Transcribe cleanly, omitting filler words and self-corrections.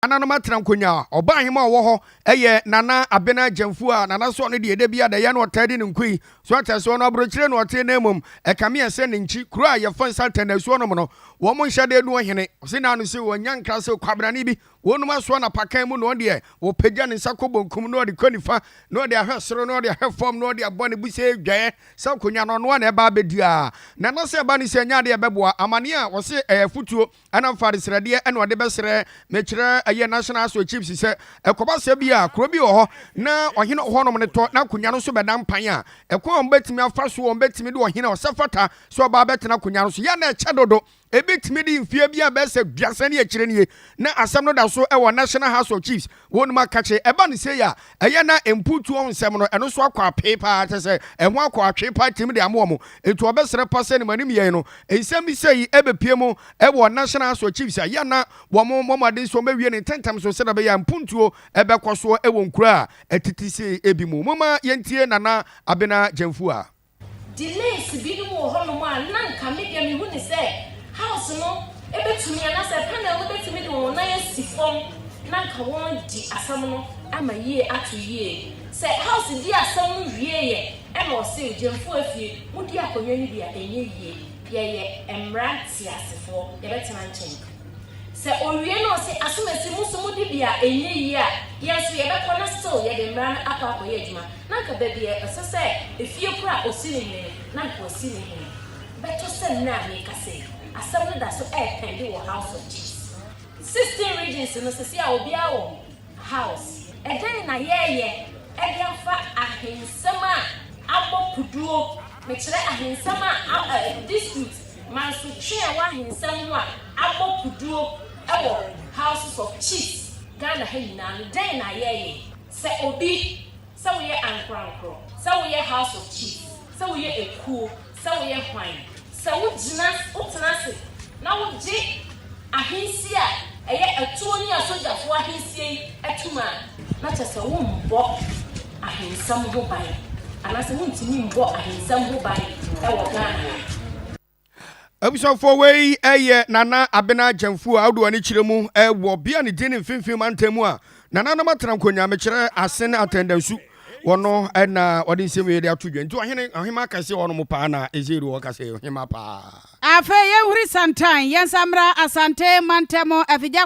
Nananom atena nkonnwa. Ɔbaa ahema a ɔwɔ hɔ yɛ Nana Abena Gyamfuo a Nana soɔ no deɛ da bi a dɛyɛ na ɔtaa di ne nkoyi so atɛ soɔ no aburokyire na ɔte na mmom ɛkame yɛ sɛ ne nkyi kuro a yɛfa nsa asuo nom no wɔn nhyɛ da nu ɔhene. Ɔse na ano se wɔnya nkra sɛ kwabrane bi wɔnom asoa no apakan mu na ɔno deɛ wɔpagya ne nsa kɔ bonkum na ɔde kɔ nifa na ɔde ahwɛ soro na ɔde ahwɛ fam na ɔde abɔ ne bu sɛ dwaeɛ sɛ akonnwa no ɔno a na ɛba abɛdi a Nana sɛ ɛba ne sɛ ɛnyɛ adeɛ ɛbɛboa amaneɛ a ɔse ɛyɛ afutuo Ɛna mfa adesrɛdeɛ ɛna ɔde bɛsrɛ mekyerɛ ɛyɛ National House of Chiefs sɛ ɛkɔba sɛ bi a kuro bi wɔ hɔ na ɔhene wɔ hɔnom no tɔ na akonnwa no nso bɛda mpan a, ɛkwan a wɔbɛtumi afa so wɔbɛtumi de ɔhene a ɔsɛ fata sɛ ɔba abɛtena akonnwa no so yɛ na ɛkyɛ dodo. Ebi tumi di mfeɛ bi a bɛyɛ sɛ duasa ne akyire nie na asɛm no da so wɔ National House of Chiefs wɔnom akakye. Ɛba no sei a ɛyɛ na mputuo ho nsɛm no ɛno nso akɔ apee paa kyɛ sɛ ɛho akɔ atwee paa tumi de ama wɔn. Nti wɔbɛsrɛ pa sɛ ne mo anim yɛn no nsɛm bi sei ɛbɛpue mu wɔ National House of Chiefs a yɛ na wɔn mmɔ mmɔden sɛ wɔbɛwie no ntɛntɛm so sɛdeɛ ɛbɛyɛ a mpuntuo ɛbɛkɔ soɔ wɔ nkuro a ɛtete sei bi mu. Momma yɛntie Nana Abena Gyamfua. Delays binom wɔ hɔnom a na nka me deɛ mehu no sɛ House no bɛtumi anaasɛ panel no bɛtumi de wɔn nan asi fam na nka wɔadi asɛm no ama yie ato yie. Sɛ House di asɛm no wieeɛ ɛna ɔse Gyamfo Afie modi akonnwa no bi a ɛnyɛ yie, yɛyɛ mmara nteasefoɔ yɛbɛtena nkyɛn. Sɛ owie na ɔse asomasi mo nso mode bi a ɛnyɛ yie a, yɛn nso yɛbɛkɔ na still yɛde mmara no akɔ akɔyɛ adwuma. Na anka baabi a ɛsɛ sɛ efie koro a ɔsi ne hene no, na anka wasi ne hene. Bɛto sɛ nnɛ a merekasa yi, asɛm no da so ɛrepɛnde wɔ House of Chiefs. 16 regions no, seesei a obiara wɔ house. Ɛdɛn na yɛreyɛ de afa ahensɛm a abɔ puduo, mekyerɛ ahensɛm a ɛ dispute, mansotwe a ɛwɔ ahensɛm ho a abɔ puduo wɔ Houses of Chiefs Ghana ha nyinaa no, dɛn na yɛreyɛ? Sɛ obi, sɛ woyɛ ankorankoro, sɛ woyɛ House of Chiefs, sɛ woyɛ ekuo, sɛ woyɛ hwan, sɛ wogyina, wotena ase na wogye ahensie a ɛyɛ atuo ne asogyafoɔ ahensie yi tom a, na kyerɛ sɛ wombɔ ahensɛm ho ban anaasɛ wontumi mbɔ ahensɛm ho ban wɔ Ghana ha. Abusuafoɔ, wei yɛ Nana Abena Gyamfuo a wode w'ani kyerɛ mu wɔ bea ne din ne mfimfini mantam mu a nananom atena nkonnwa, mekyerɛ Asen Atɛndansu, wɔno na wɔde nsɛm wei de ato dwa. Nti ɔhene, ɔhema kɛse wɔ nom paa na ɛsɛ wɔ kasa ɔhema paa. Afei yɛnhuri santan, yɛnsan mmra Asante mantam Afigya.